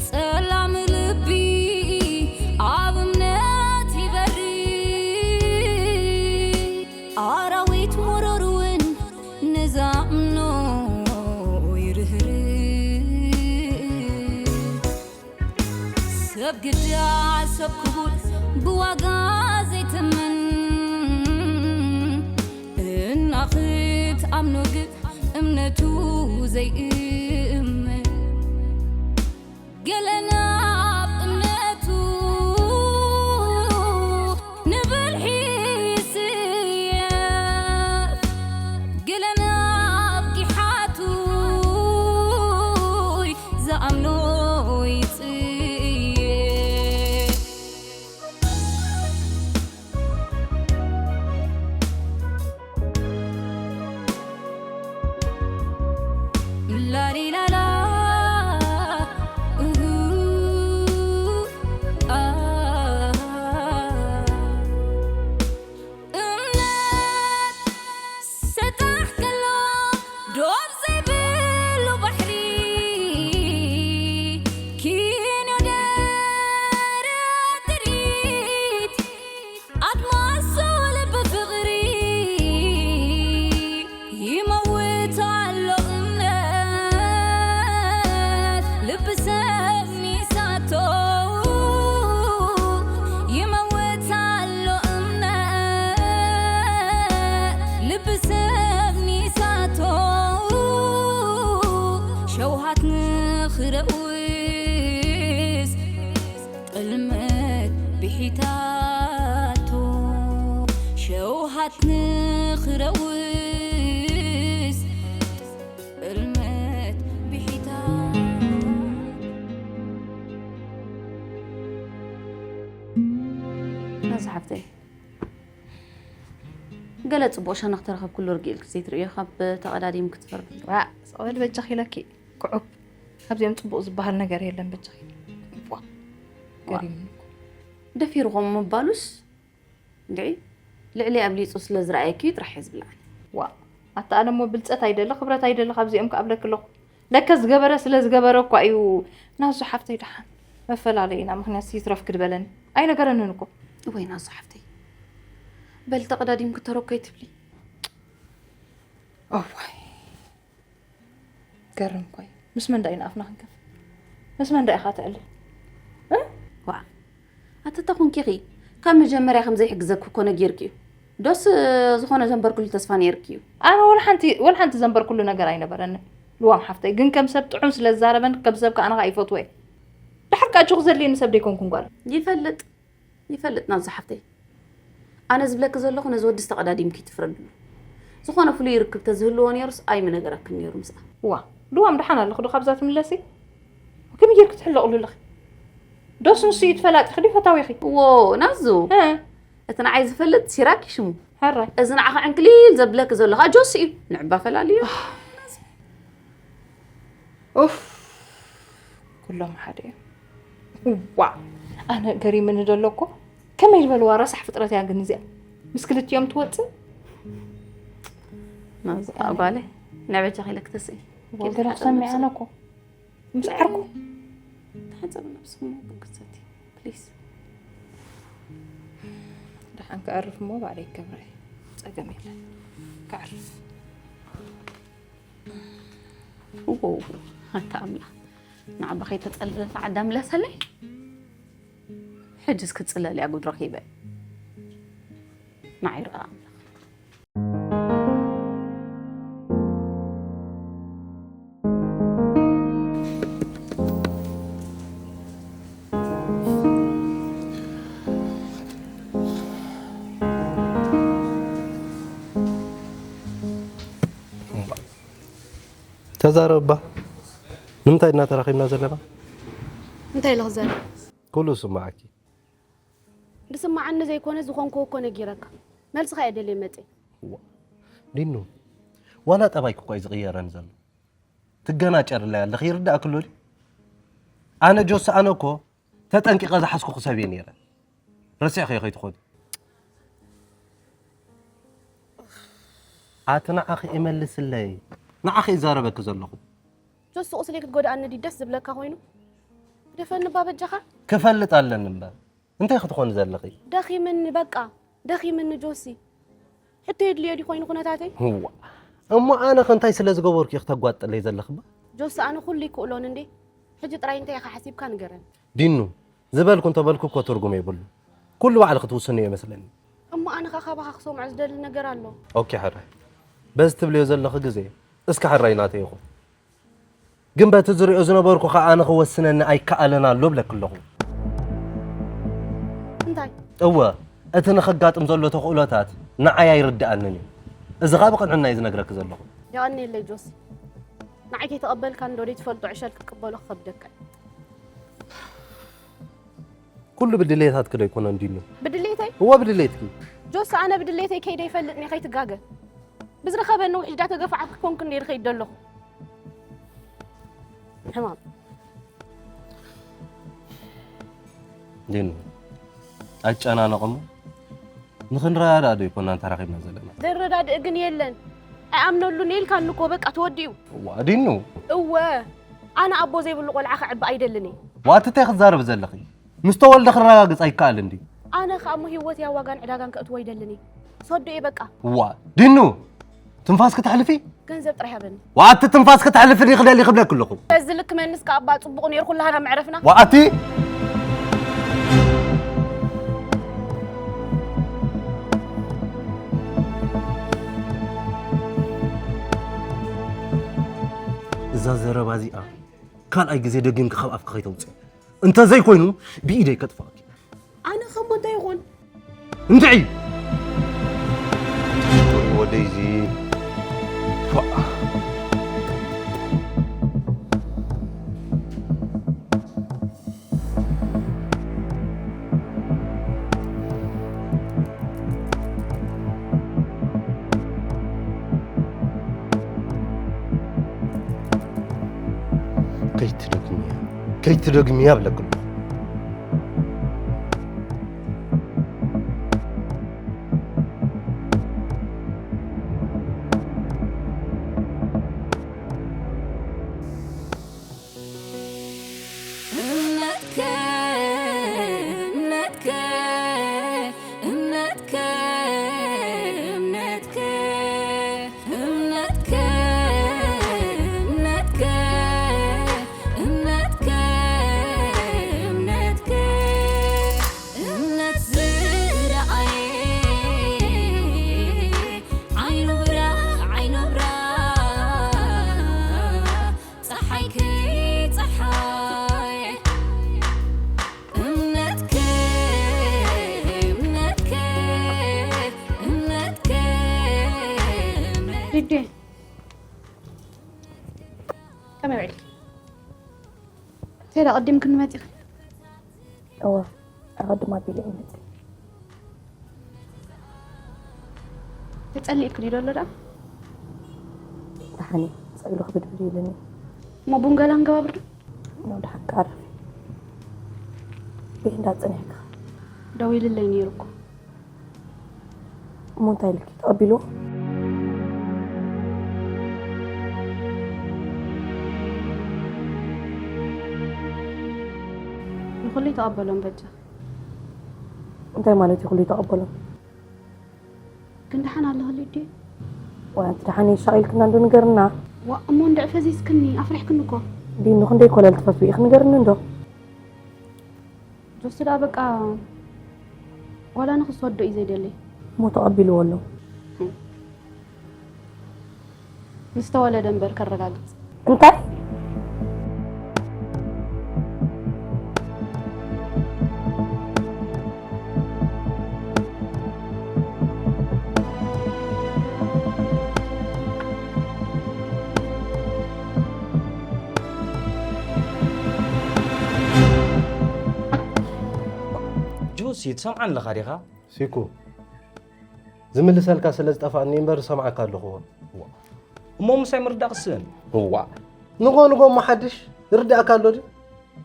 ጸላም ልቢ ኣብ እምነት ይበሪ፣ ኣራዊት መረር እውን ንዛምኖ ይርህርህ። ሰብ ግዳ ሰብ ክቡር ብዋጋ ዘይትምን፣ እና ክትኣምኖ ግን እምነቱ ዘይእመን። ገለ ናብ እምነቱ ንብልሒ ይስየፍ፣ ገለ ናብ ጊሓቱ ዝኣምኖ ይጽየፍ። ላሊላላ፣ እሁ፣ ኣ። እምነት ሰጣሕ ከሎ ዶብ ዘይብሉ ባሕሪ፣ ኪኖ ደረት ጥሪት ኣድማስ ልቢ ፍቕሪ፣ ይመውት ኣሎ እምነት ልቢ ሰብ ሚሳቶ፣ ይመውት ኣሎ እምነት ልቢ ሰብ ሚሳቶ፣ ሸውሃት ንኽረውስ ጥልመት ብሒታቶ፣ ሸውሃት ንኽረውስ ጥልመት ብሒታቶ። ናዚ ሓፍተይ፣ ገለ ጽቡቕ ሸነኽ ተረኸብኩሉ ርግእ ኢልኪ ዘይትርእዮ ካብ ተቐዳዲምኪ ትፈርዲ። ዋእ፣ ስቕ በል በጃኺ ኢለኪ። ክዑብ። ካብዚኦም ጽቡቕ ዝበሃል ነገር የለን በጃኺ። ዋ፣ ዋ። ገሪሙኒ እኮ። ደፊርኹም ምባሉስ፣ እንድዒ፣ ልዕሊ ኣብሊጹ ስለ ዝረኣየኪ ጥራሕ እየ ዝብልዓኒ። ዋ፣ ኣታ ኣነ እሞ ብልጸት ኣይደለ፣ ክብረት ኣይደለ፣ ካብዚኦም ክኣብለኪ ኣለኹ። ለከ ዝገበረ ስለ ዝገበረ እኳ እዩ። ናዙ ሓፍተይ ደሓን መፈላለይና ምኽንያት ይትረፍ ክድበለኒ። ኣይነገረንን እኮ። እወይ ናዙ ሓፍተይ። በል ተቐዳዲምኪ ተረኮይ ትብሊ። እዋይ። ገርም እኮ እዩ። ምስ መን ዳኣ ኢና ኣፍና ክንከፍ? ምስ መን ዳኣ ኢኻ ትዕልል? እ? ዋዕ። ኣቲ እንተ ኹንኪ ኢኺ፣ ካብ መጀመርያ ከም ዘይሕግዘኪ እኮ ነጊርኪ እዩ። ዶስ ዝኾነ ዘንበርኩሉ ተስፋ ነይርኪ እዩ። ኣነ ወላ ሓንቲ፣ ወላ ሓንቲ ዘንበርኩሉ ነገር ኣይነበረንን። ልዋም ሓፍተይ፣ ግን ከም ሰብ ጥዑም ስለ ዝዛረበን ከም ሰብ ከኣ ኣነ ከኣ ይፈትዎ እየ። ደሓር ከኣ ችኹ ዘድልየኒ ሰብ ደይኮንኩን ጓል። ይፈልጥ። ይፈልጥ ናዙ ሓፍተይ። ኣነ ዝብለኪ ዘለኹ ነዚ ወዲ ዝተቐዳዲምኪ ትፍረድሉ። ዝኾነ ፍሉይ ርክብ ተዝህልዎ ነይሩስ ኣይምነገረክን ነይሩ ምስኣ። እዋ፣ ልዋም ደሓን ኣለኺ ዶ ካብዛ ትምለሲ? ከመይ ጌርኪ ትሕለቕሉ ኣለኺ? ዶስ ንሱ እዩ ትፈላጢኺ ድዩ ፈታዊኺ? እዎ፣ ናዙ። እ? እቲ ንዓይ ዝፈልጥ ሲራክ እዩ ሽሙ። ሕራይ። እዚ ንዓኻ ዕንክሊል ዘብለኪ ዘሎ ኸኣ ጆሲ እዩ። ንዕባ ፈላልዮ። ኡፍ፣ ኩሎም ሓደ እዮም። ዋ፣ ኣነ ገሪምኒ ዘሎ እኮ ከመይ ዝበልዋ ረሳሕ ፍጥረት እያ ግን እዚኣ። ምስ ክልቲኦም ትወጽእ? ናዚ ኣጓለ፣ ንዕበጃ ኸይለ ክትስኢ። ወገለ ክሰሚዕ ኣነ እኮ። ምስ ዓርኩ። ተሓጸብ ነብስኩም ክትሰቲ፣ ፕሊዝ። ደሓን ክኣርፍ እሞ ባዕለይ ክገብራ እየ። ጸገም የለን። ክኣርፍ። ዎ፣ ኣታ ኣምላኽ፣ ንዓባ ከይተጸልለላ ዓዳ ምለሰለይ። ሕጅስ ክጽለል እያ ጉድ ረኺበ። ንዓይ ርኣ ኣምላኽ። ተዛረብ እባ። ንምንታይ ኢና ተራኺብና ዘለና? እንታይ ኢለ ክዛረብ? ኩሉ ስማዓኪ። ዝስማዓኒ ዘይኮነ ዝኾንክዎ እኮ ነጊረካ። መልስኻ እየ ደልየ መጽየ። ዋ፣ ዲኑ፣ ዋላ ጠባይኪ እኮ እዩ ዝቕየረኒ ዘሎ። ትገናጨርለይ ኣለኺ፣ ይርዳእኪ ኣሎ ድዩ? ኣነ ጆስ፣ ኣነ እኮ ተጠንቂቐ ዝሓዝኩኺ ሰብ እየ ነይረ። ረሲዕኽዮ ከይትኾኒ። ኣቲ ንዓኺ እመልስለይ። ንዓኺ እዛረበኪ ዘለኹ። ጆሲ ቁስለይ ክትጎድኣኒ ድዩ ደስ ዝብለካ ኮይኑ? ግደፈኒ እባ በጃኻ። ክፈልጥ ኣለኒ እምበር። እንታይ ክትኾኒ ዘለኺ? ደኺምኒ በቃ። ደኺምኒ ጆሲ። ሕቶ የድልዮ ድዩ ኮይኑ ኩነታተይ? እዋ። እሞ ኣነ ከ እንታይ ስለ ዝገበርኩ ኢኺ ተጓጥለይ ዘለኺ እባ? ጆሲ ኣነ ኩሉ ይክእሎን እንዴ? ሕጂ ጥራይ እንታይ ኢኻ ሓሲብካ ንገረኒ። ዲኑ፣ ዝበልኩ እንተበልኩ እኮ ትርጉም የብሉ። ኩሉ ባዕልኺ ትውስንዮ ይመስለኒ። እሞ ኣነ ኸ ካባኻ ክሰምዖ ዝደሊ ነገር ኣሎ። ኦኬ ሕራይ። በዚ ትብልዮ ዘለኺ ግዜ እስከ ሕራይ ናተይ ይኹን። ግን በቲ ዝሪኦ ዝነበርኩ ኸኣ ኣነ ክወስነኒ ኣይከኣለን ኣሎ እብለኪ ኣለኹ። እንታይ? እወ፣ እቲ ንኸጋጥም ዘሎ ተኽእሎታት ንዓይ ኣይርድኣንን እዩ። እዚ ኸኣ ብቕንዕና እየ ዝነግረኪ ዘለኹ። የቐንየለይ ጆሲ። ንዓይ ከይተቐበልካኒ ዶ ዘይትፈልጦ ዕሸል ክትቅበሎ ክኸብደካ እዩ። ኩሉ ብድሌታትኪ ዶ ኣይኮነን ዲኑ? ብድሌተይ? እወ ብድሌትኪ። ጆሲ ኣነ ብድሌተይ ከይደ ይፈልጥኒ ከይትጋገ። ብዝረኸበኒ ውሒዳ ተገፋዕኪ ኮንኩ እንደ ይኸይድ ዘለኹ። ሕማም። ዲኑ፣ ኣይጨናነቕ እሞ ንኽንረዳዳእ ዶ ኣይኮናን ተራኺብና ዘለና? ዘረዳድእ ግን የለን። ኣይኣምነሉን ኢልካኒ እኮ በቃ ተወዲኡ። እዋ ዲኑ። እወ፣ ኣነ ኣቦ ዘይብሉ ቆልዓ ከዕቢ ኣይደልን እየ። ዋትተይ ክትዛረቢ ዘለኺ? ምስ ተወልደ ክረጋግጽ ኣይከኣልን ድዩ? ኣነ ኸኣ እሞ ህይወት እያ ዋጋን ዕዳጋን ከእትዎ ኣይደልን እየ። ሰዶ እየ በቃ። ዋ፣ ዲኑ፣ ትንፋስ ክተሕልፊ? ገንዘብ ጥራይ ሃበኒ። ዋቲ ትንፋስ ክተሕልፊ ድዩ ክደሊ ክብለኪ ኣለኹ። በዚ ልክ መንስ ከኣ እባ ጽቡቕ ነይሩ ኩላህና መዕረፍና። ዋቲ እዛ ዘረባ እዚኣ ካልኣይ ግዜ ደጊምኪ ካብ ኣፍኪ ከይተውፅእ። እንተ ዘይኮይኑ ብኢደይ ከጥፍኣኪ። ኣነ ከሞ እንታይ ይኾን? እንድዒ! ወደይዚ። ፋ። ከይትደግምያ፣ ከይትደግምያ እብለኪ ኣለኹ። እምነትከ፣ እምነትከ፣ እምነትከ፣ እምነትከ፣ እምነትከ፣ እምነትከ፣ እምነትከ፣ እምነትከ፣ እምነት ዝረኣየ ዓይኑ ብራ፣ ዓይኑ ብራ። ጸሓይኪ ጸሓይ እምነትኪ እምነትኪ እምነትኪ ሪዴ፣ ከመይ ውዒልኪ? ቴዳ ቀዲምክኒ መጺኺ? እወ፣ ኣቐድም ኣቢለ እየ መጺአ። ተጸሊእክኒ ዶ ኣሎ ደኣ? ደሓን እየ፣ ስቕ ኢሉ ክብድብድ ኢሉኒ። እሞ ቡን ገላ ንገባብር ዶ? ኖ፣ ደሓን ክዓርፍ እየ። ቤት እንዳ ጸኒሕካ። ደዊልለይ ነይሩ እኮ። እሞ እንታይ ኢልኪ? ተቐቢልዎ? ንኹሉ ይተቐበሎም በጃ። እንታይ ማለት እዩ ኩሉ ይተቐበሎም? ግን ደሓን ኣለኽሉ ድዩ? ዋይ፣ ኣንቲ ደሓን እየ፣ ሻቕ ኢልክና እንዶ ንገርና። ዋእ፣ እሞ እንድዒ ፈዚዝክኒ፣ ኣፍሪሕክኒ እኮ። ዲኑ፣ ክንደይ ኮለል ትፈትዊ ኢኺ ንገርኒ እንዶ። ጆሲ ደኣ በቃ ዋላ ንኽስወዶ እዩ ዘይደሊ። እሞ ተቐቢልዎ ኣሎ። ምስ ተወለደ እምበር ከረጋግጽ። እንታይ? ጆሲ፣ ትሰምዓኒ ኣለኻ ዲኻ? ሲኩ፣ ዝምልሰልካ ስለ ዝጠፍኣኒ እምበር ዝሰምዓካ ኣለኹ። እዋ። እሞ ምሳይ ምርዳእ ክስእን? እዋ። ንጎ ንጎ እሞ ሓድሽ ይርዳእካ ኣሎ ድዩ?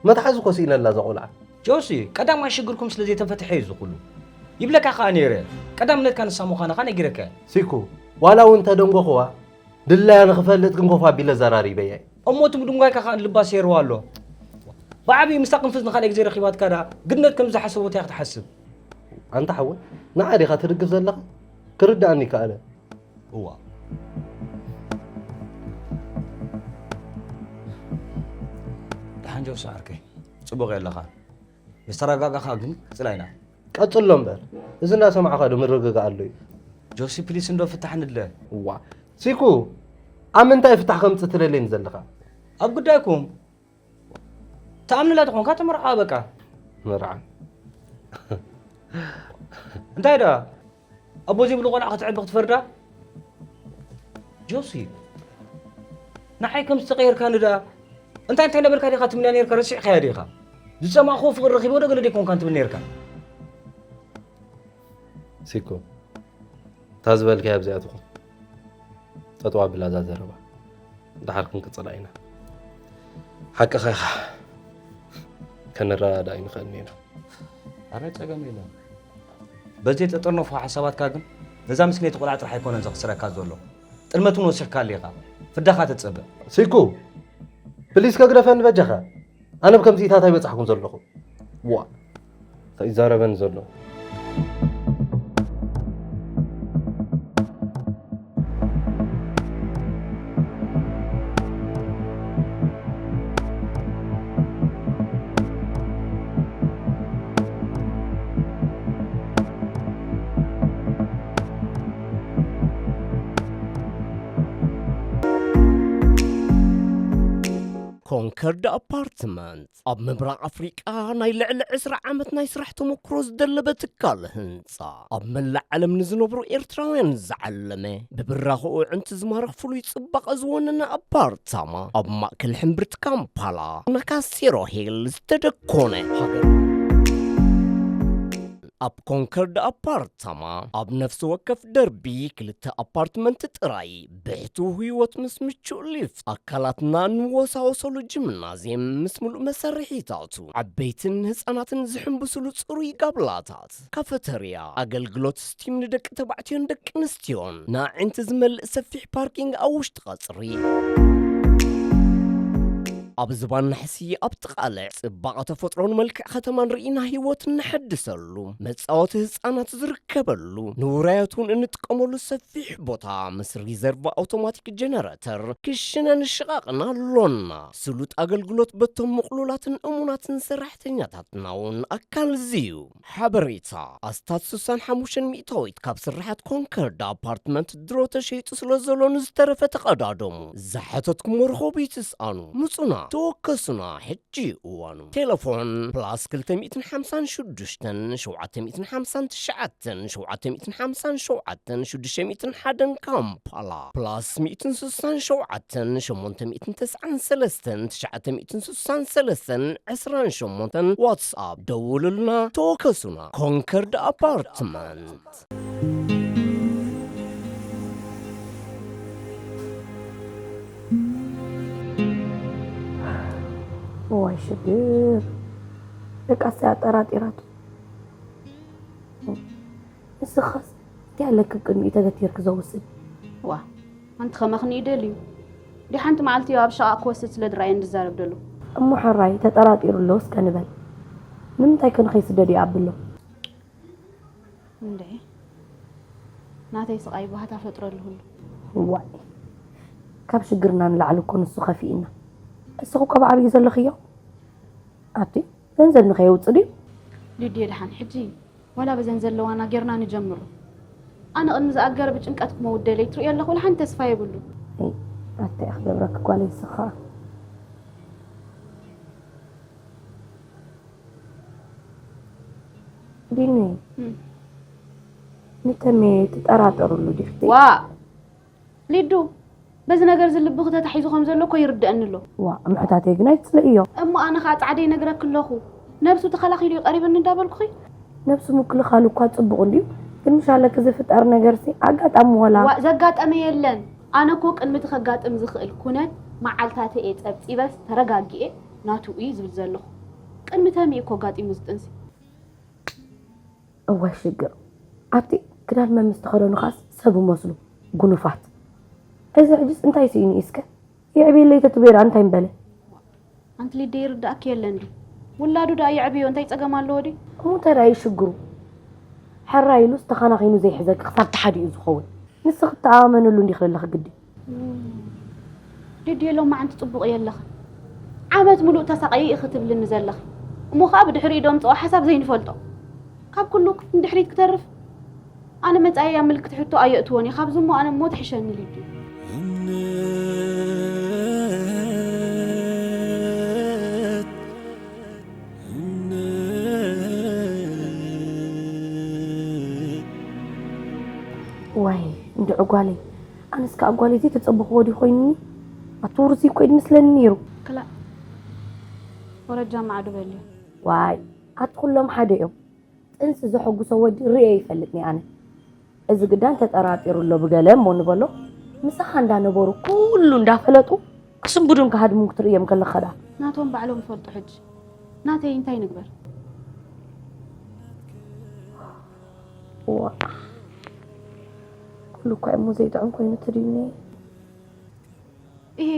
መትሓዚ እኮ ስኢነላ እዛ ቆልዓ። ጆሲ፣ ቀዳማይ ሽግርኩም ስለ ዘይተፈትሐ እዩ እዚ ኩሉ። ይብለካ ከኣ ነይረ፣ ቀዳምነትካ ንሳ ምዃና ከኣ ነጊረካ። ሲኩ፣ ዋላ እውን እንተደንጎኽዋ፣ ድላያ ንኽፈልጥ ግን ኮፍ ኣቢለ ኣዘራሪበያ እየ። እሞ እቲ ምድንጓይካ ከኣ ልባ ሰይርዋ ኣሎ። ብዓብዪ ምስታ ቅንፍዝ ንኻልኣይ ግዜ ረኺባትካ ደኣ ግድነት ከም ዝሓሰቦት እያ ክትሓስብ። ኣንታ ሓወይ፣ ንዓ ዲኻ ትድግፍ ዘለኻ? ክርድኣኒ ይከኣለ። እዋ። ደሓን ጆሲ ዓርከይ፣ ጽቡቕ ኣለኻ። ምስ ተረጋጋኻ ግን ቅጽላ ኢና። ቀጽሎ እምበር፣ እዚ እናሰማዕኻ ዶ ምርግጋእ ኣሎ እዩ? ጆሲ ፕሊስ እንዶ ፍታሕ ንድለ። እዋ፣ ሲኩ፣ ኣብ ምንታይ ፍታሕ ከምጽእ ትደልየኒ ዘለኻ? ኣብ ጉዳይኩም። ትኣምንላ ተኾንካ ተመርዓዋ በቃ። መርዓ። እንታይ ደኣ? ኣቦ ዘይብሉ ቆልዓ ከተዕቢ ክትፈርዳ? ጆሲ፣ ንዓይ ከም ዝተቐየርካኒ ደኣ እንታይ እንታይ ነበርካ ዲኻ ትምንያ ነርካ? ረሲዕካያ ዲኻ? ዝጸማእክዎ ፍቕሪ ረኺበ ዶ ገለ ደይኮንካን ትብል ነርካ? ሲኮ፣ እታ ዝበልካያ ኣብዚኣ ትኹን። ጠጠው ኣብላ እዛ ዘረባ። ደሓር ክንቅጽላ ኢና። ሓቅኻ ኢኻ። ከንረዳዳእ ኣይንኽእልን ኢና። ኣረ ጸገም የለን። በዚ ተጠርነፎ ሓሳባትካ ግን ነዛ ምስኪነይቲ ቆልዓ ጥራሕ ኣይኮነን ዘኽስረካ ዘሎ። ጥልመት እውን ወሲኽካሉ ኢኻ። ፍዳኻ ተጸበ። ሲኩ፣ ፕሊስ ከግደፈኒ በጃኻ። ኣነ ብከምዚኢታት ኣይበጻሕኩን ዘለኹ። ዋ፣ እንታይ ይዛረበኒ ዘሎ? ኮንከርድ ኣፓርትመንት ኣብ ምብራቕ ኣፍሪቃ ናይ ልዕሊ ዕስራ ዓመት ናይ ስራሕ ተመክሮ ዝደለበ ትካል ህንጻ፣ ኣብ መላእ ዓለም ንዝነብሩ ኤርትራውያን ዝዓለመ፣ ብብራኸኡ ኣዕንቲ ዝማርኽ ፍሉይ ጽባቐ ዝወነነ ኣፓርታማ፣ ኣብ ማእከል ሕምብርቲ ካምፓላ፣ ናካሴሮ ሂል ዝተደኮነ ሃገር። ኣብ ኮንከርድ ኣፓርታማ፣ ኣብ ነፍሲ ወከፍ ደርቢ ክልተ ኣፓርትመንት ጥራይ፣ ብሕቱው ህይወት ምስ ምቹእ ሊፍት፣ ኣካላትና እንወሳወሰሉ ጂምናዝየም ምስ ምሉእ መሳርሒታቱ፣ ዓበይትን ህጻናትን ዝሕንብስሉ ጽሩይ ጋብላታት፣ ካፈተርያ፣ ኣገልግሎት ስቲም ንደቂ ተባዕትዮን ደቂ ኣንስትዮን፣ ንኣዒንቲ ዝመልእ ሰፊሕ ፓርኪንግ ኣብ ውሽጢ ቀጽሪ። ኣብ ዝባን ናሕሲ ኣብ ጥቓ ልዕ ጽባቐ ተፈጥሮን መልክዕ ከተማን ርኢና ህይወት እነሐድሰሉ፣ መጻወቲ ህጻናት ዝርከበሉ፣ ንውራያት እውን እንጥቀመሉ ሰፊሕ ቦታ ምስ ሪዘርቭ ኣውቶማቲክ ጀነረተር ክሽነን ሽቓቕን ኣሎና። ስሉጥ ኣገልግሎት በቶም ምቕሉላትን እሙናትን ሰራሕተኛታትና እውን ኣካል እዚ እዩ። ሓበሬታ፣ ኣስታት ስሳን ሓሙሽተን ሚእታዊት ካብ ስርሓት ኮንከርድ ኣፓርትመንት ድሮ ተሸይጡ ስለ ዘሎ ንዝተረፈ ተቐዳደሙ። ዝሓተትኩሞ ርኸቡ ይትስኣኑ። ምጹና፣ ተወከሱና፣ ሕጂ እዩ እዋኑ። ቴሌፎን ፕላስ ክልተ ሚእትን ሓምሳን ሽዱሽተን ሸውዓተ ሚእትን ሓምሳን ትሽዓተን ሸውዓተ ሚእትን ሓምሳን ሸውዓተን ሽዱሽተ ሚእትን ሓደን ካምፓላ፣ ፕላስ ሚእትን ስሳን ሸውዓተን ሸሞንተ ሚእትን ተስዓን ሰለስተን ትሽዓተ ሚእትን ስሳን ሰለስተን ዕስራን ሸሞንተን ዋትስኣፕ ደውሉልና፣ ተወከሱና። ኮንከርድ ኣፓርትመንት። እዋይ ሽግር፣ ደቃስ ኣጠራጢራቱ። ንስኻስ እንታይ ኣለኪ ቅድሚኡ ተገቲርኪ ዘውስን? ዋ፣ ኣንቲ ከማኽኒ ይደልዩ። ድሓንቲ መዓልቲ ኣብ ሸቓቕ ክወስድ ስለ ድረኣየ እንድዛረብ ደሎ። እሞ ሕራይ ተጠራጢሩ ኣሎ እስከ ንበል። ንምንታይ ከ ንኸይስደድ ይኣብሎ? እንዴ፣ ናተይ ስቓይ ባህታ ፈጥረሉ ሁሉ። ዋይ፣ ካብ ሽግርና ንላዕሊ እኮ ንሱ ከፊእና። እስኹ እኮ ብዓብዩ ዘለኽዮ ኣብቲ ገንዘብ ንኸየውፅ ድዩ? ሊድየ፣ ደሓን ሕጂ ዋላ በዘን ዘለዋና ጌርና ንጀምሮ። ኣነ ቅድሚ ዝኣገረ ብጭንቀት ክመውት ደለይ ትርእዮ ኣለኹ፣ ወላ ሓንቲ ተስፋ የብሉ። ኣይ፣ ኣታ ኢኽ ገብረክ ጓለይ ስኻ። ቢኒ፣ እም። ንተሜ ትጠራጠሩሉ ዲኽቲ? ዋ! ሊዱ፣ በዚ ነገር እዚ ልብኺ ተታሒዙ ከም ዘሎ እኮ ይርድኣኒ ኣሎ። ዋ፣ ምሕታተይ ግን ኣይትጽልእዮ። እሞ ኣነ ኸኣ ጻዕደይ ነግረኪ ኣለኹ። ነብሱ ተኸላኺሉ እዩ ቀሪብኒ እንዳበልኩኺ። ነብሱ ምክልኻሉ እኳ ጽቡቕ እንድዩ፣ ግን ምሽ ኣለኪ ዝፍጠር ነገርሲ ኣጋጣሚ ወላ። ዋ፣ ዘጋጠመ የለን። ኣነ እኮ ቅድሚ እቲ ከጋጥም ዝኽእል ኩነት መዓልታተ እየ ጸብጺበስ ተረጋጊኤ ናቱ እዩ ዝብል ዘለኹ። ቅድሚ ተሚ እኮ ኣጋጢሙ ዝጥንሲ። እዋይ ሽግር። ኣብቲ ክዳን መምስ ተኸደኑ ኻስ ሰብ መስሉ፣ ጉኑፋት። እዚ ሕጅስ እንታይ ስኢኑ እስከ? የዕብየለይ ተትብዮ ደኣ እንታይ ምበለ? ኣንቲ ሊደ ይርዳእኪ የለን ድዩ? ውላዱ ደኣ የዕብዮ እንታይ ጸገም ኣለዎ ድዩ? እሞ እንታይ ደኣ እዩ ሽግሩ? ሕራይ ኢሉስ ተኻናኺኑ ዘይሕዘኪ ክሳብ ተሓዲኡ ዝኸውን። ንስኺ ትተኣማመንሉ እንዲኺ ዘለኺ ግዲ። ድድየ ሎማዓንቲ ጽቡቕ የለኽን። ዓመት ምሉእ ተሳቐየ ኢኺ ትብልኒ ዘለኺ። እሞ ኸኣ ብድሕሪኡ ዶ ምጽኦ ሓሳብ ዘይንፈልጦ። ካብ ኩሉ ንድሕሪት ክተርፍ ኣነ መጻኢያ ምልክት ሕቶ ኣየእትዎን እየ። ካብዚ እሞ ኣነ እሞ ትሕሸኒ ሊዱ። እምነት፣ እምነት። ዋይ፣ እንድዒ ጓለይ። ኣነስ ከኣ ጓለይ ዘይተጸበኽዎ ድዩ ኮይኑኒ? ኣቲ ውርዙይ እኮ እዩ ዝመስለኒ ነይሩ። ክላእ፣ ወረጃ ማዕዶ በልዮ። ዋይ፣ ኣቲ ኩሎም ሓደ እዮም። ጥንሲ ዘሐጉሶ ወዲ ርእየ ይፈልጥኒ ኣነ። እዚ ግዳን ተጠራጢሩ ኣሎ ብገለ እሞ ንበሎ። ምሳኻ እንዳነበሩ ኩሉ እንዳፈለጡ ክስንብዱን ክሃድሙን ክትርእዮም ከለኻ ደኣ። ናቶም ባዕሎም ይፈልጡ ሕጂ። ናተይ እንታይ ንግበር? ዋ። ኩሉ እኳ እሞ ዘይጥዕም ኮይኑ ተድዩኒ። እሂ።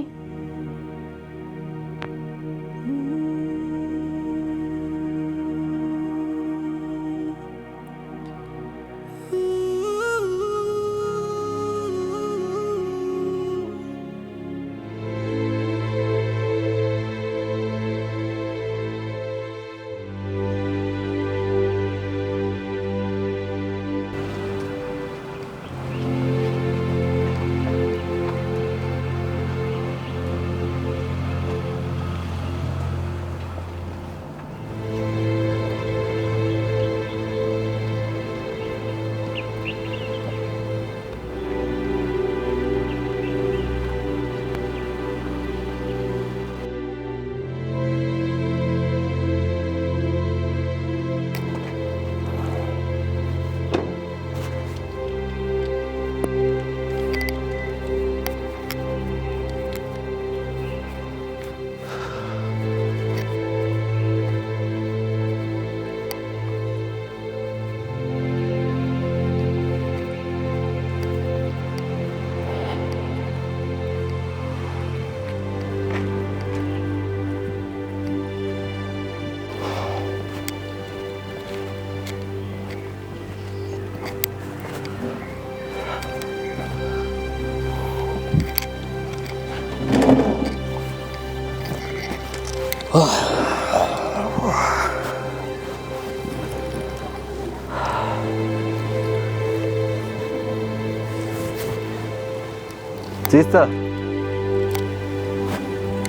Sister.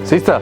Sister.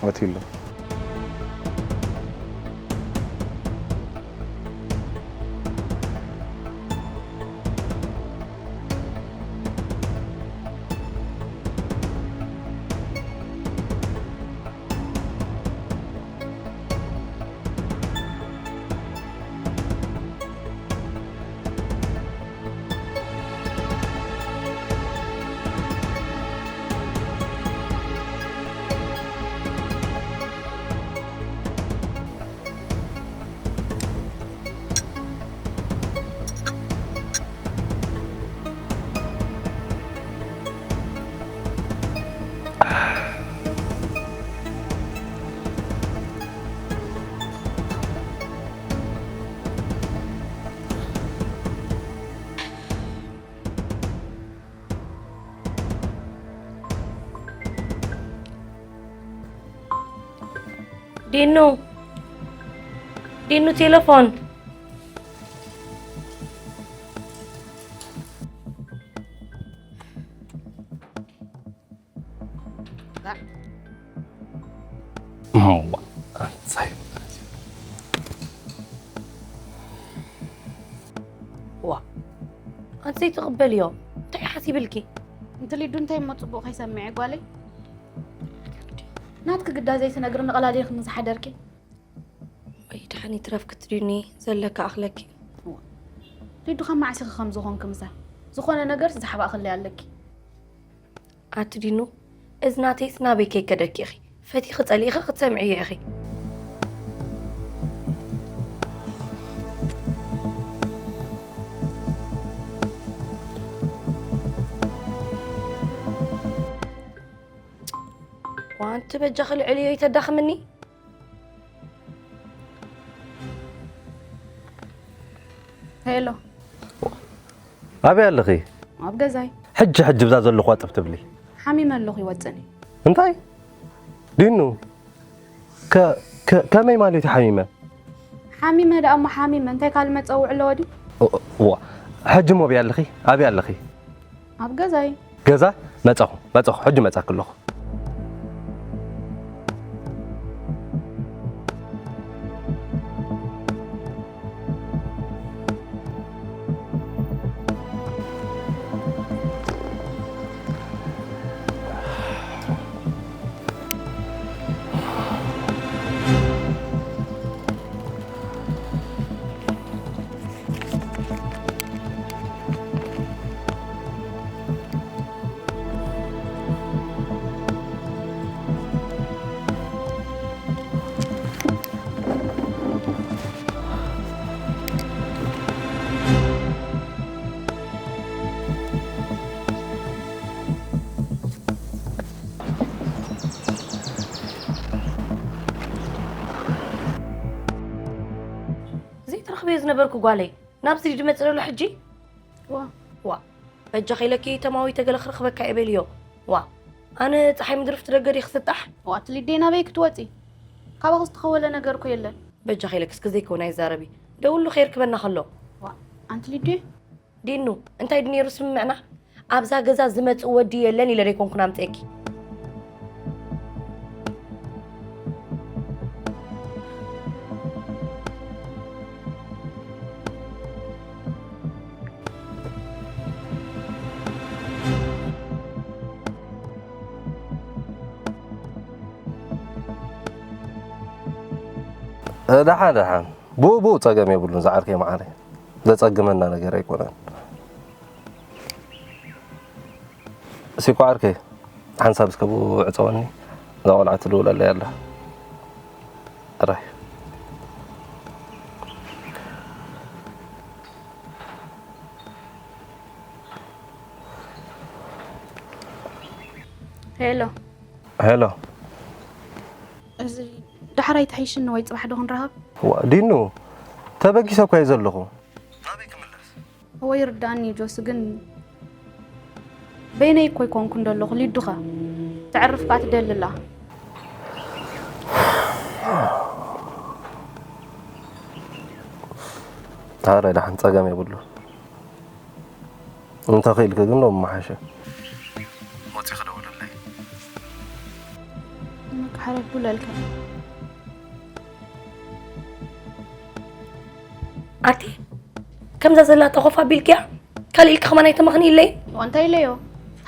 ኣቲሎ። ዲኑ፣ ዲኑ ቴሌፎን። እዋ፣ ኣንሳይ። ዋ፣ ኣንሰይ ትቕበልዮ። እንታይ ሓሲብልኪ? እንተ ሊዱ እንታይ እሞ ጽቡቕ ከይሰምዐ ጓለይ? ናትኪ ግዳ ዘይትነግርኒ ቀላሊልኪ ምስ ሓደርኪ። ወይ ደሓን ይትረፍ ክትድኒ ዘለካ ኣኽለኪ። ሊዱ ካብ መዓስ ኢኺ ከምዚ ኾንኪ ምሳ? ዝኾነ ነገር ዝሓባእኽለይ ኣለኪ። ኣቲ ዲኑ፣ እዝናተይስ ናበይ ከይከደኪ ኢኺ? ፈቲኺ ጸሊእኺ ክትሰምዕዮ ኢኺ። ዋንቲ በጃኺ ልዕልዮ ይተዳኽምኒ። ሄሎ። ኣበይ ኣለኺ? ኣብ ገዛይ። ሕጂ ሕጂ ብዛ ዘለኹዋ ጥፍ ትብሊ። ሓሚመ ኣለኹ ይወጽእኒ። እንታይ? ዲኑ? ከ-፣ ከ-፣ ከመይ ማለት እዩ ሓሚመ? ሓሚመ ደኣ እሞ ሓሚመ፣ እንታይ ካልእ መጸውዒ ኣለዎ ድዩ? ኦ-፣ ዋ፣ ሕጂ እሞ ኣበይ ኣለኺ? ኣበይ ኣለኺ? ኣብ ገዛይ። ገዛ? መጻኹ፣ መጻኹ፣ ሕጂ መጻኪ ኣለኹ። ዘይትረኽብዮ ዝነበርኩ ጓለይ፣ ናብዚ ድመጽእ ዘሎ ሕጂ? ዋ። ዋ። በጃኺ ኢለኪ ተማዊተ ገለ ክረኽበካ እየ በልዮ። ዋ። ኣነ ጸሓይ ምድሪ ፍቲ ደገ ድየ ክስጣሕ? ዋ፣ ኣቲ ሊድየ ናበይ ክትወጺ? ካባኺ ዝተኸወለ ነገር እኮ የለን። በጃኺ ኢለኪ እስኪ ዘይከውን ኣይዛረቢ። ደውሉ ከይርክበና ከሎ። ዋ፣ ኣንቲ ሊድየ? ዲኑ፣ እንታይ ድዩ ነይሩ ስምምዕና? ኣብዛ ገዛ ዝመጽእ ወዲ የለን ኢለ ደይኮንኩን ኣምጽኤኪ። ደሓን፣ ደሓን። ብኡ፣ ብኡ ጸገም የብሉን፣ ዝዓርከይ መዓረይ። ዘጸግመና ነገር ኣይኮነን። ሲኮ ዓርከይ፣ ሓንሳብ እስከ ብኡ ዕጸወኒ። እዛ ቆልዓ ትድውለለይ ኣላ። ጥራይ። ሄሎ። ሄሎ። እዚ ዳሕራይ ትሕይሽኒ ወይ ጽባሕ ዶ ክንራኸብ? ዋ፣ ዲኑ፣ ተበጊሰ እኮ እየ ዘለኹ። ናበይ ክምለስ? እወ፣ ይርዳእኒ እዩ ጆሲ፣ ግን በይነይ እኮ ኣይኮንኩን ዘለኹ፣ ሊዱ ኸ? ተዕርፍ ከኣ ትደሊ ኣላ። ኣረ፣ ደሓን ጸገም የብሉን። እንተ ኽኢልኪ ግን ሎሚ ምሓሸ። ወጺኺ ደውልለይ። እሞ ክሓረድ ብለልካ። ኣቲ፣ ከምዛ ዘላቶ ኮፍ ኣቢልክያ? ካልእ ኢልኪ ከማን ኣይተመኽንይለይ? እንታይ ኢለዮ?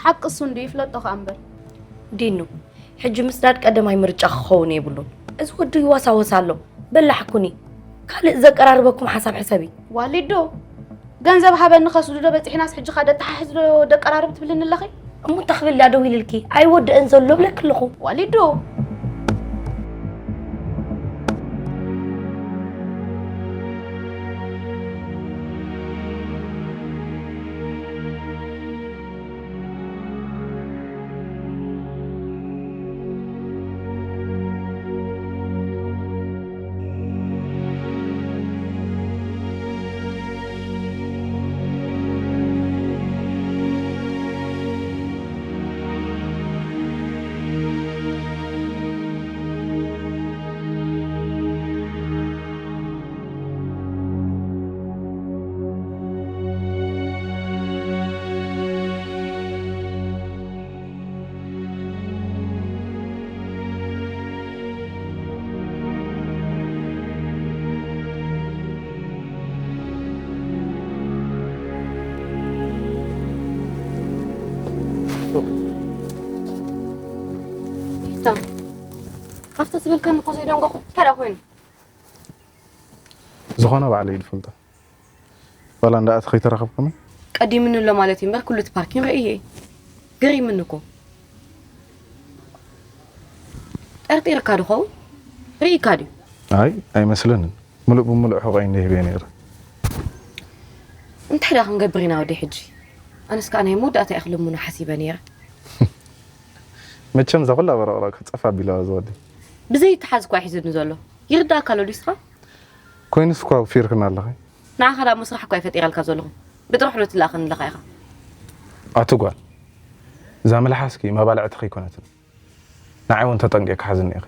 ሓቂ እሱ እንድዩ ይፍለጦ ኸኣ እምበር። ዲኑ፣ ሕጂ ምስዳድ ቀዳማይ ምርጫ ክኸውን የብሉን። እዚ ወዲ ይዋሳወስ ኣሎ። በላሕ ኩኒ። ካልእ ዘቀራርበኩም ሓሳብ ሕሰቢ። ዋሊዶ፣ ገንዘብ ሃበኒ ከስዱ ዶ በጺሕናስ ሕጂ ኸኣ ደተሓሕዝ ዶ ደቀራርብ ትብልኒ ኣለኺ? እሞ እንታይ ክብል ድኣ ደዊልልኪ? ኣይወድእን ዘሎ እብለኪ ኣለኹ። ዋሊዶ። ትብልከኒ እኮ ዘይደንገኹ። እንታይ ደኣ ኮይኑ? ዝኾነ ባዕለይ ድፈልጦ። ዋላ እንዳኣተኺ ተራኸብኩኒ? ቀዲምኒ ኣሎ ማለት እዩ እምበር፣ ኩሉ እቲ ፓርኪን ርእየ። ገሪምኒ እኮ። ጠርጢርካ ድኸውን? ርኢካ ድዩ? ኣይ፣ ኣይመስለንን። ምሉእ ብምሉእ ሕቖይ እንደ ሂበ ነይረ። እንታይ ደኣ ክንገብር ኢና ወዲ ሕጂ? ኣነስ ከኣ ናይ መወዳእታ እየ ክልምኖ ሓሲበ ነይረ። መቸም እዛ ኩላ በረቕረቕ ከጸፋ ኣቢላዋ ዝወዲ። ብዘይ ተሓዝ እኳ ሒዙኒ ዘሎ። ይርዳእካ ኣሎ ድዩ ንስኻ? ኮይኑስ እኳ ኣውፊርክና ኣለኺ። ንዓኻ ደኣ እሞ ስራሕ እኳ እየ ፈጢረልካ ዘለኹ። ብጥርሑ ዶ ትለኣኸኒ ኣለኻ ኢኻ? ኣቲ ጓል፣ እዛ መልሓስኪ መባልዕትኺ ኣይኮነትን። ንዓይ እውን ተጠንቂቕኪ ሓዝኒ ኢኺ።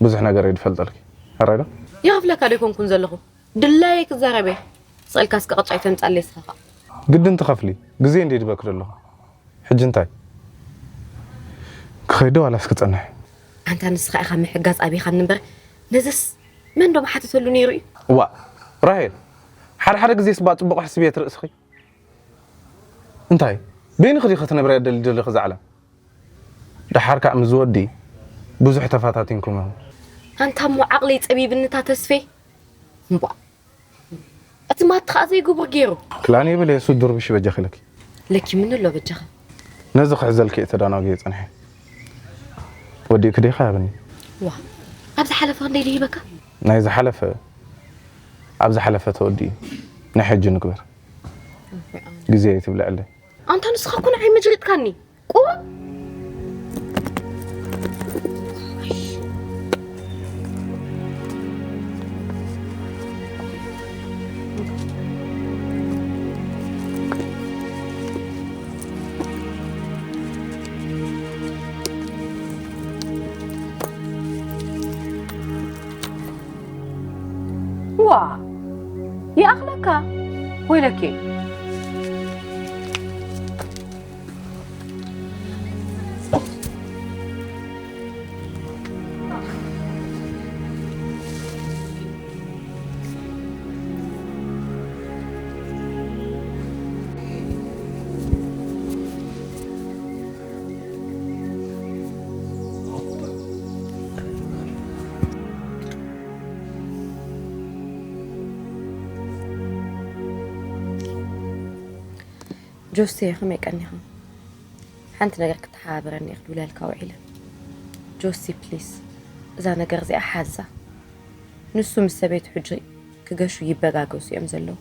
ብዙሕ ነገር እየ ዝፈልጠልኪ። ሕራይ ዶ? ይኸፍለካ ዶ ኣይኮንኩን ዘለኹ? ድላየይ ክዛረብ እየ። ስቕ ኢልካ እስከ ቅጫ ኣይተምጻለይ እስኻ ኸኣ። ግድን ትኸፍሊ። ግዜ እንድየ ድበኪ ዘለኹ። ሕጂ እንታይ? ክኸይድ ዶ ዋላስ ክጸንሕ? ኣንታ ንስኻ ኢኻ ምሕጋዝ ኣቢኻኒ እምበር፣ ነዝስ መን ዶ ምሓተተሉ ነይሩ እዩ? እዋእ፣ ራሄል፣ ሓደ ሓደ ግዜስ እባ ጽቡቕ ኣሕስብዮ እቲ ርእስኺ። እንታይ? በይንኺ ዲኺ ክትነብርያ ትደሊ ዘለኺ እዛ ዓለም? ደሓር ከኣ ምስ ዝወዲ ብዙሕ ተፈታቲንኩም ኢኹም። ኣንታ እሞ ዓቕለይ ጸቢብኒ እታ ተስፌ። እምቧእ። እቲ ማቲ ኸኣ ዘይግቡር ገይሩ። ክላን የብል የሱ ድርብሽ በጃኺ ኢለኪ። ለኪምኒ ኣሎ በጃኻ። ነዚ ክሕዘልኪ እየ ተዳናጉየ ጸኒሐ። ወዲእኪ ዲኺ ሃብኒ። ዋ፣ ኣብ ዝሓለፈ ክንደይ ድሂበካ? ናይ ዝሓለፈ፣ ኣብ ዝሓለፈ ተወዲኡ። ናይ ሕጂ ንግበር። ግዜ ኣይትብልዐለይ። ኣንታ ንስኻ እኮ ንዓይ መጅሪጥካኒ። ቁሩብ ዋ ይኣኽለካ ወይለኪ። ጆሴ፣ ከመይ ቀኒኻ? ሓንቲ ነገር ክተሓባበረኒ እየ ክድውለልካ ውዒለ። ጆሲ፣ ፕሊስ፣ እዛ ነገር እዚኣ ሓዛ። ንሱ ምስ ሰበይቱ ሕጂ ክገሹ ይበጋገሱ እዮም ዘለዉ።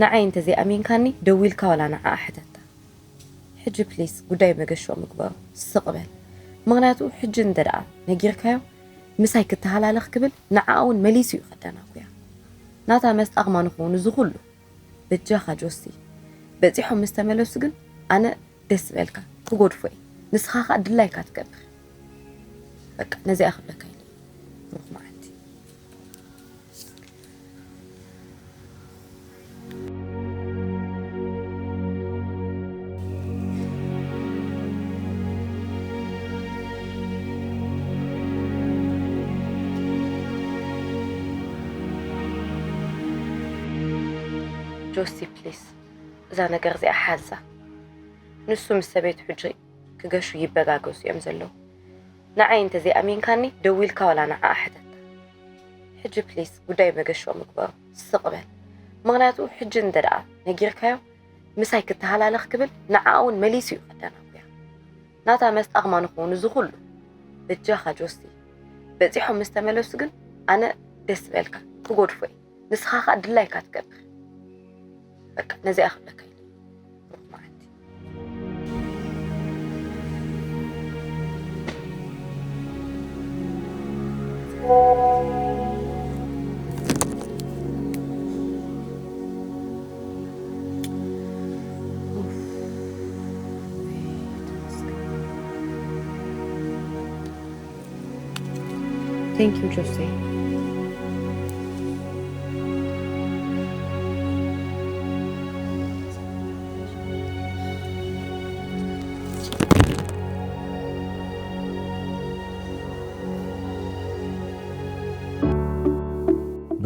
ንዓይ እንተዘይኣሚንካኒ፣ ደዊልካ ዋላ ንዓኣ ሕተታ። ሕጂ ፕሊስ፣ ጉዳይ መገሽኦም ምግበሮ። ስቕ በል። ምኽንያቱ፣ ሕጂ እንተ ደኣ ነጊርካዮ፣ ምሳይ ክተሃላለኽ ክብል፣ ንዓኣ እውን መሊሱ እዩ ከደናጉያ። ናታ መስጣ ከማን ንኸውን እዚ ኩሉ። በጃኻ ጆሲ፣ በጺሖም ምስ ተመለሱ ግን ኣነ ደስ ዝበልካ ክጎድፎ እየ። ንስኻ ኸኣ ድላይካ ትገብር። በቃ ነዚኣ ክብለካ ኢለ እየ። ብሩኽ መዓልቲ። ጆሲ ፕሊስ፣ እዛ ነገር እዚኣ ሓዛ። ንሱ ምስ ሰበይቱ ሕጂ ክገሹ ይበጋገሱ እዮም ዘለዉ። ንዓይ እንተዘይኣሚንካኒ ደዊልካ ዋላ ንዓኣ ሕተታ። ሕጂ ፕሊስ ጉዳይ መገሽኦም ምግበሮ። ስቕ በል። ምኽንያቱ ሕጂ እንተ ደኣ ነጊርካዮ ምሳይ ክተሃላለኽ ክብል ንዓኣ እውን መሊሱ እዩ ከደናጉያ። ናታ መስጣ ከማን ንኸውን እዚ ኩሉ። በጃኻ ጆሲ፣ በጺሖም ምስ ተመለሱ ግን ኣነ ደስ ዝበልካ ክጎድፎ እየ። ንስኻ ኸኣ ድላይካ ትገብር። በቃ ነዚኣ ክብለካ ኢለ። ብሩኽ መዓልቲ። Thank you, Jose.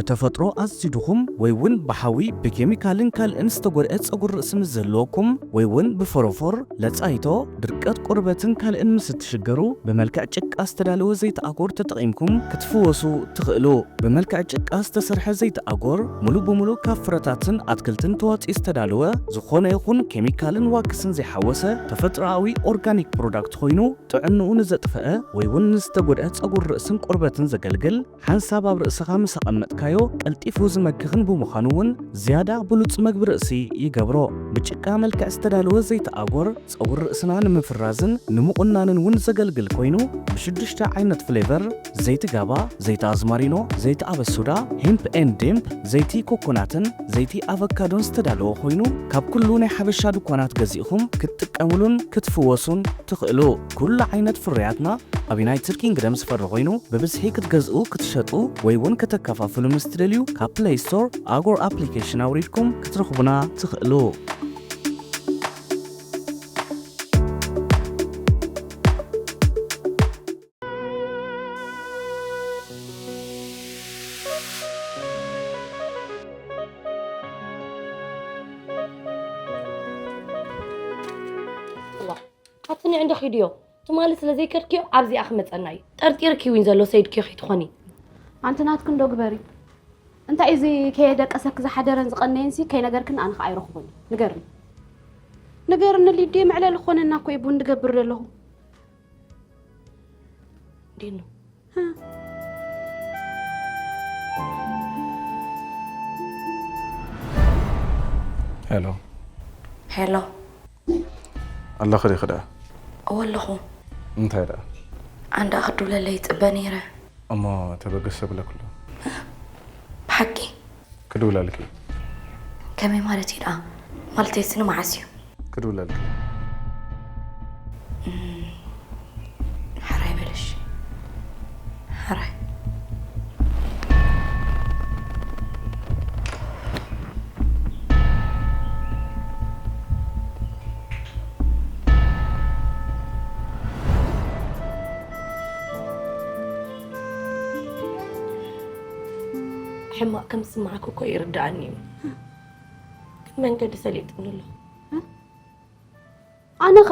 ብተፈጥሮ ኣዝዩ ድኹም ወይ እውን ብሓዊ፣ ብኬሚካልን ካልእን ዝተጎድአ ጸጉሪ ርእሲ ምስ ዘለወኩም ወይ እውን ብፎሮፎር፣ ለጻይቶ፣ ድርቀት ቆርበትን ካልእን ምስ እትሽገሩ፣ ብመልክዕ ጭቃ ዝተዳለወ ዘይቲ ኣጎር ተጠቒምኩም ክትፍወሱ ትኽእሉ። ብመልክዕ ጭቃ ዝተሰርሐ ዘይቲ ኣጎር፣ ሙሉ ብሙሉ ካብ ፍረታትን ኣትክልትን ተዋጺኡ ዝተዳለወ፣ ዝኾነ ይኹን ኬሚካልን ዋክስን ዘይሓወሰ ተፈጥሮኣዊ ኦርጋኒክ ፕሮዳክት ኮይኑ፣ ጥዕንኡ ንዘጥፈአ ወይ እውን ንዝተጎድአ ጸጉሪ ርእስን ቆርበትን ዘገልግል፣ ሓንሳብ ኣብ ርእስኻ ምስ ኣቐመጥካዮ ቀልጢፉ ዝመክኽን ብምዃኑ እውን ዝያዳ ብሉጽ መግቢ ርእሲ ይገብሮ። ብጭቃ መልክዕ ዝተዳለወ ዘይቲ ኣጎር ጸጉሪ ርእስና ንምፍራዝን ንምቑናንን እውን ዘገልግል ኮይኑ፣ ብሽዱሽተ ዓይነት ፍሌቨር፣ ዘይቲ ጋባ፣ ዘይቲ ኣዝማሪኖ፣ ዘይቲ ኣበሱዳ፣ ሄምፕ ኤንድ ዴምፕ፣ ዘይቲ ኮኮናትን ዘይቲ ኣቨካዶን ዝተዳለወ ኮይኑ፣ ካብ ኩሉ ናይ ሓበሻ ድኳናት ገዚእኹም ክትጥቀምሉን ክትፍወሱን ትኽእሉ። ኩሉ ዓይነት ፍርያትና ኣብ ዩናይትድ ኪንግደም ዝፈሪ ኮይኑ፣ ብብዝሒ ክትገዝኡ፣ ክትሸጡ ወይ እውን ከተከፋፍሉ ምስ ትደልዩ፣ ካብ ፕለይ ስቶር ኣጎር ኣፕሊኬሽን ኣውሪድኩም ክትረኽቡና ትኽእሉ። እዋ፣ ኣቲ ንዕ እንዶ ኺድዮ። ትማሊ ስለ ዘይከድክዮ ኣብዚኣ ክመጸና እዩ። ጠርጢርኪ እውን ዘሎ ሰይድክዮ ኺትኾኒ። ኣንቲ ናትክን ዶ ግበሪ። እንታይ እዚ ከየደቀሰኪ ዝሓደረን ዝቐነየንሲ ከይነገርክን ኣነ ኸኣ ኣይረኽቦን እዩ። ንገርኒ። ንገርኒ ሊድየ፣ መዕለሊ ክኾነና እኮ እዩ ቡን ድገብር ዘለኹ። ዲኑ። ሄሎ። ሄሎ። ኣለኺ ዲኺ ደኣ? እወ ኣለኹ። እንታይ ደኣ? ኣንዳ ክድውለለይ ይጽበ ነይረ። እሞ ተበገስ ተብለክሉ። ብሓቂ? ክድውለልኪ። ከመይ ማለት እዩ ደኣ? ማለተይስ ንመዓስ እዩ? ክድውለልኪ። እም፣ ሕራይ በልሽ። ሕራይ። ሕማቕ ከም ዝስምዓኪ እኮ ይርድኣኒ እዩ። ግን መንገዲ ሰሊጥኒ ኣሎ። ኣነኸ?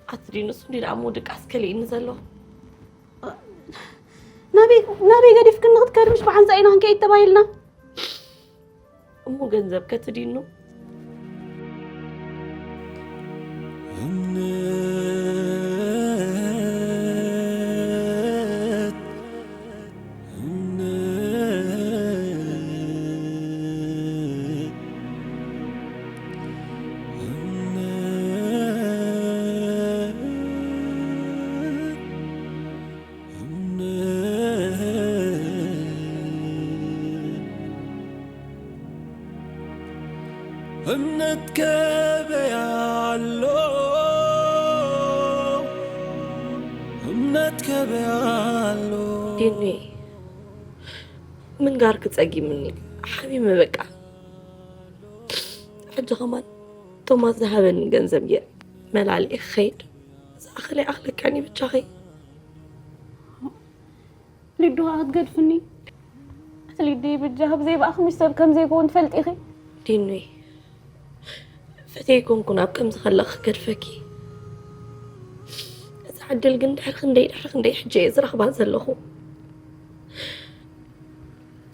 ኣቲ ዲኑ፣ ንሱ እንዲ ደኣ ምውድቃስ ከሊእኒ ዘሎ። ናበይ፣ ናበይ ገዲፍክኒ ክትከዲ? ምሽ ብሓንሳእ ኢና ክንከይድ ተባሂልና። እሞ ገንዘብ ከትዲኑ? እምነት፣ እምነት፣ እምነት፣ እምነት። እምነት ገበያ ኣሎ፣ እምነት ገበያ ኣሎ። ዲኑዬ፣ ምንጋር ክጸጊምኒ፣ ሓሚመ በቃ። ሕጂ ከማን ቶማስ ዝሃበኒ ገንዘብ እየ መላልኤ ክኸይድ። ዝኣኽለ ይኣኽለካኒ ብቻኸይ። ሊዱ ኸኣ ክትገድፍኒ? ኣቲ ሊዱ፣ ብጃ ብዘይ ብኣኽምሽ ሰብ ከም ዘይኮን ትፈልጢ ኢኺ። ዲኑይ፣ ፈትየ ኣይኮንኩን ኣብ ከምዚ ከለኺ ክገድፈኪ። እዛ ዕድል ግን ድሕሪ ክንደይ፣ ድሕሪ ክንደይ ሕጂ እየ ዝረኽባ ዘለኹ።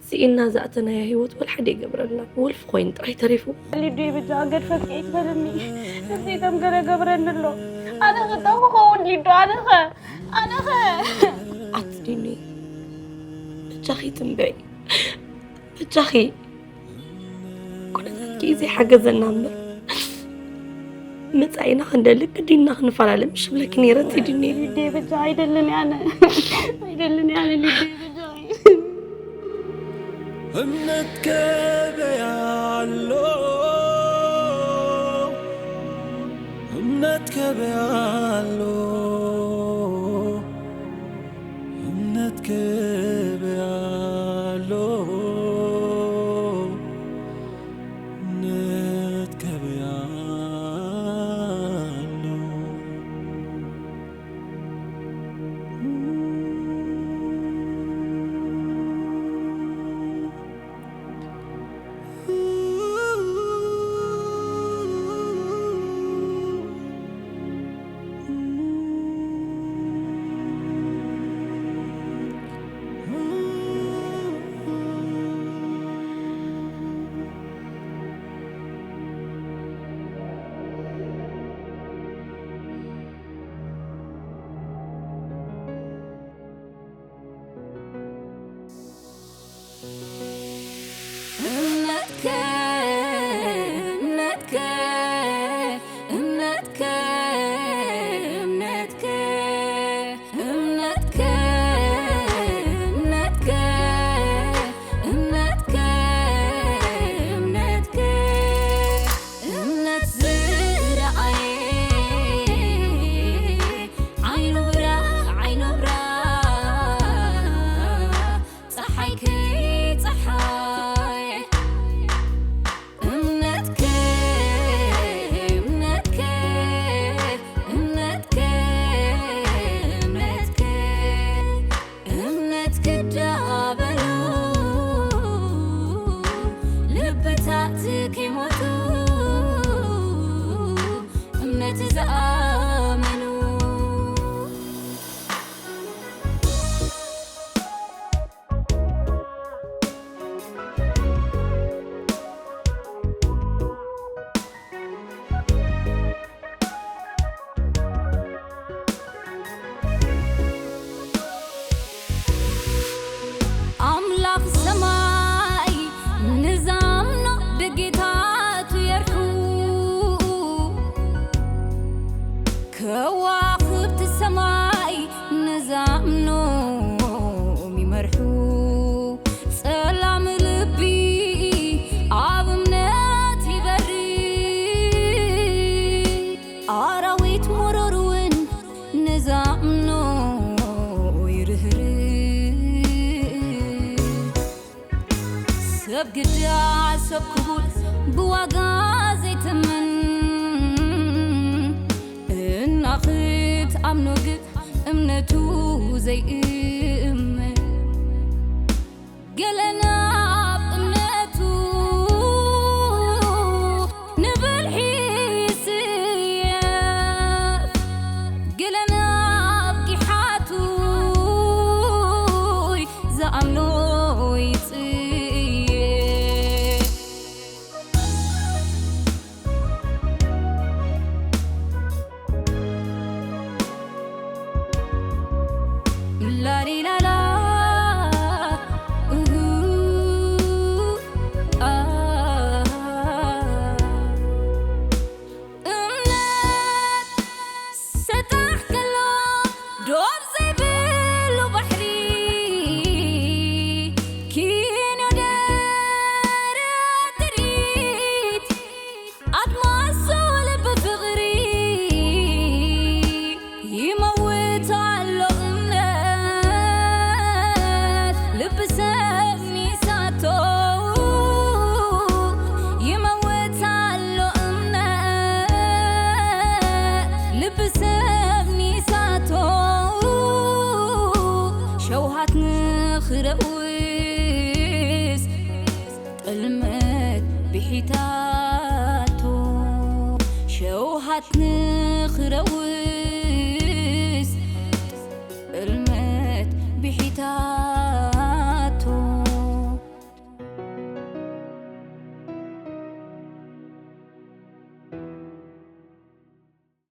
ስኢና ዝኣተናዮ ህይወት ወላ ሓደ ይገብረልና፣ ወልፊ ኮይኑ ጥራይ ተሪፉ። ሊዱ፣ ብጃ ገድፈኪ ኣይትበልኒ። ነብሰይ ከም ገለ ገብረኒ ኣሎ። ኣነ ኸ እንታይ ክኸውን ሊዱ፣ ኣነ ኸ? ኣነ ኸ? ኣቲ ዲኒ፣ በጃኺ ትንበይ። በጃኺ። ኩነታትኪ እዩ ዘይሓገዘና እምበር፣ መጻኢና ክንደሊ ግዲና ክንፈላለ ምሽ ብለኪ ነይረ፣ ኣቲ ዲኒ። ሊዱ፣ በጃ ኣይደልን ኣነ። ኣይደልን ኣነ፣ ሊዱ፣ በጃ። እምነት ገበያ ኣሎ፣ እምነት ገበያ ኣሎ፣ እምነት ገበያ ኣሎ፣ እምነት ገበያ ኣሎ። ዝኣመኑ። ኣምላኽ ሰማይ ንዛምኖ ደጌታቱ የርሑ፣ ከዋኽብቲ ሰማይ ንዛምኖም ይመርሑ። ጸላም ልቢ ኣብ እምነት ይበሪ፣ ኣራዊት መሮር እውን ንዛምኖ ይርህርህ። ሰብ ግዳ ሰብ ክቡር ብዋጋ ዘይትምን፣ እና ክትኣምኖ ግን እምነቱ ዘይእመን። ገለ ናብ እምነቱ ንብልሒ ይስየፍ፣ ገለ ናብ ጊሓቱ ዝኣምኖ ይጽየፍ። ላሊላላ፣ እሁ፣ ኣ። እምነት ሰጣሕ ከሎ ዶብ ዘይብሉ ባሕሪ፣ ኪኖ ደረት ትርኢት ኣድማሱ ልቢ ፍቕሪ ይመውት ኣሎ እምነት ልቢ ሰብ ሚሳቶ ይመውት ኣሎ እምነት ልቢ ሰብ ሚሳቶ ሸውሃት ንኽረውስ ጥልመት ብሒታቶ ሸውሃት ንኽረውስ